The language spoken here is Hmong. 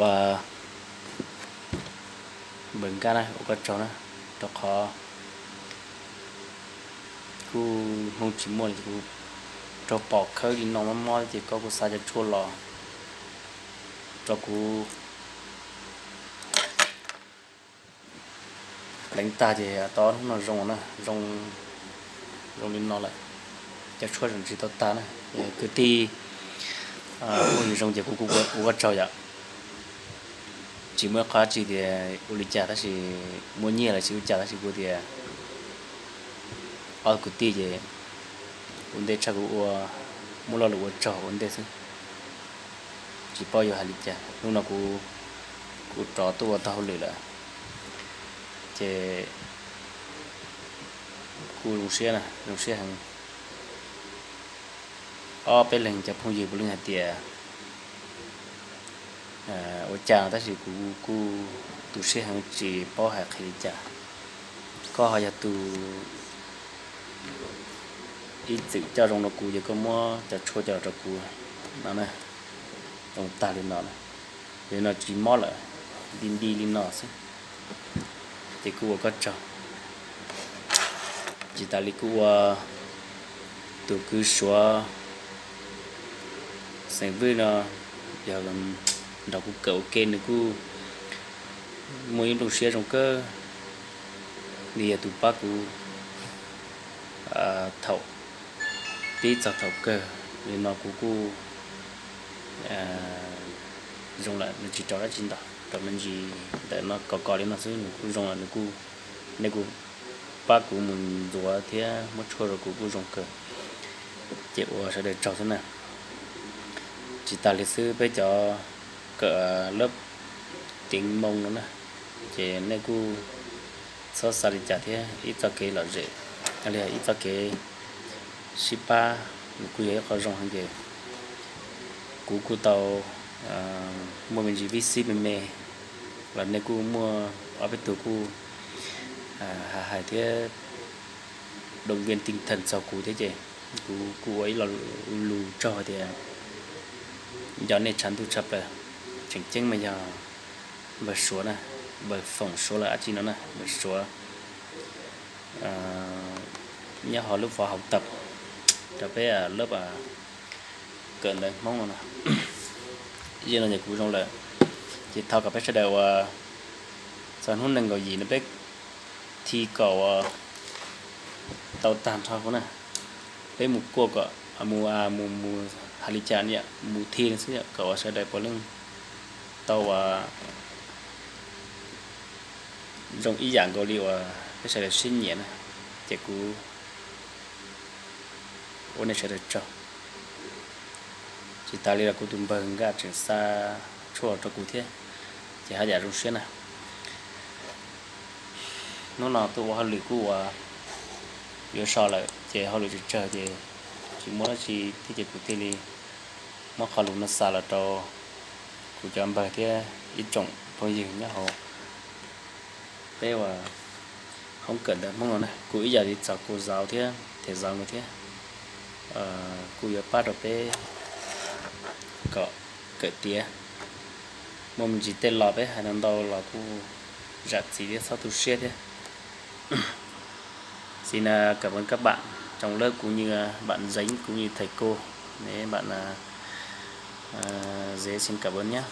Ua npawg Nkaj na, ua koj tsaug na, rau qhov kuj hmoo tsis muaj li kuv raug pom khawb li no mob mob ces koj kuj xa cov tshuaj los rau kuv pleev tag ces tau ob hnub no zoo na, zoo, zoo li no lawm, cov tshuaj zoo tsis tau tag na. Kwv tij ua zoo ces kuv kuj ua koj tsaug yom. Tsis muaj ib qho dab tsi tias ua li cas tab sis muaj nyiaj los tsis ua cas tab sis kuv tias ob kwv tij ces ua ntej tshaj kuv ua, muaj lo lus ua tsaug ua ntej xwb. Tsis paub yuav hais li cas, hnub no kuv, kuv rov tuaj ua tau hauj lwm lawm ces kuj zoo siab na, zoo siab heev. Ob peb leeg cov phooj ywg puav leej hais tias ua cas no tab sis kuv kuj tu siab heev tsis paub hais qhia li cas. Koj ho yog tus ib txwm coj zoo rau kuv ces koj muab cov tshuaj coj los rau kuv no na, zoo tag li no na, li no tsis mob lawm, nti nti li no xwb. Ces kuj ua koj tsaug. Tsis tas li kuj ua tus kwv Suav xeem Vwj no, yog nrog kuv kawm ua ke nws kuj muaj ib nplooj siab zoo kawg li yog tus pab kuv thaum pib txog thaum kawg li no kuv kuj zoo lawm, nws tsis rau dab tsi ntau, rau me ntsis ntawm no kos kos li no xwb nws kuj zoo lawm, nws kuj, nej kuj pab kuv mus ntxuav thiab muab tshuaj rau kuv kuj zoo kawg. Ces ua sawv daws tsaug xwb na. Tsis tas li xwb peb cov kawm lab teev moo no na, ces nej kuj txhob xav li cas thiab, ib txoj kev lom zem, ib txoj kev sib pab nws kuj yog ib qho zoo heev ces kuv kuj tau muaj me ntsis vib xib me me los nej kuj muaj ob peb tug kuj hais thiab động viên tinh thần txog kuv thiab ces kuv kuj ua ib lo lus tsaug hais tias nco nej tshav ntuj tshaj plaws. Tseem ceeb mas yog npawg Suav na, npawg Foom Suav los dab tsi no na, npawg Suav nyob hauv lub phó học tập rau peb lab kawm ntawv Hmoob no na. Yog no ces kuv zoo lawm, ces thov kom peb sawv daws uas txog hnub nees nkaum yim no peb thi kom uas tau tag nrho kuv na, peb mus kuaj kom mus, mus, mus hais li cas no yom, mus thi no xwb yom, kom uas sawv daws puav leej tau uas zoo ib yam nkaus li uas peb sawv daws sib nyiam na, ces kuv ua nej sawv daws tsaug. Tsis tas li los kuv tus npawg Nkaj tseem xa tshuaj rau kuv thiab, ces haj yam zoo siab na. Hnub no tuaj ua hauj lwm kuj uas yuav so lawm ces hauj lwm tsawg tsawg ces tsis muaj dab tsi thiab ces kuv thiaj li muab qhov lus no xa los rau kuv cov npawg thiab ib tsoom phooj ywg nyob hauv peb uas hoob kawm ntawv Hmoob no na, kuj ib yam li txog kuv zauv thiab them zauv nkawd thiab, kuj yuav pab rau peb kom kawm tiav. Muaj me ntsis tej los peb hais ntau ntau los kuj zam txim thiab txhob tu siab thiab. Xin cảm ơn các bạn trong lớp cũng như bạn Dánh cũng như thầy cô. Nếu bạn dễ xin cảm ơn nhé.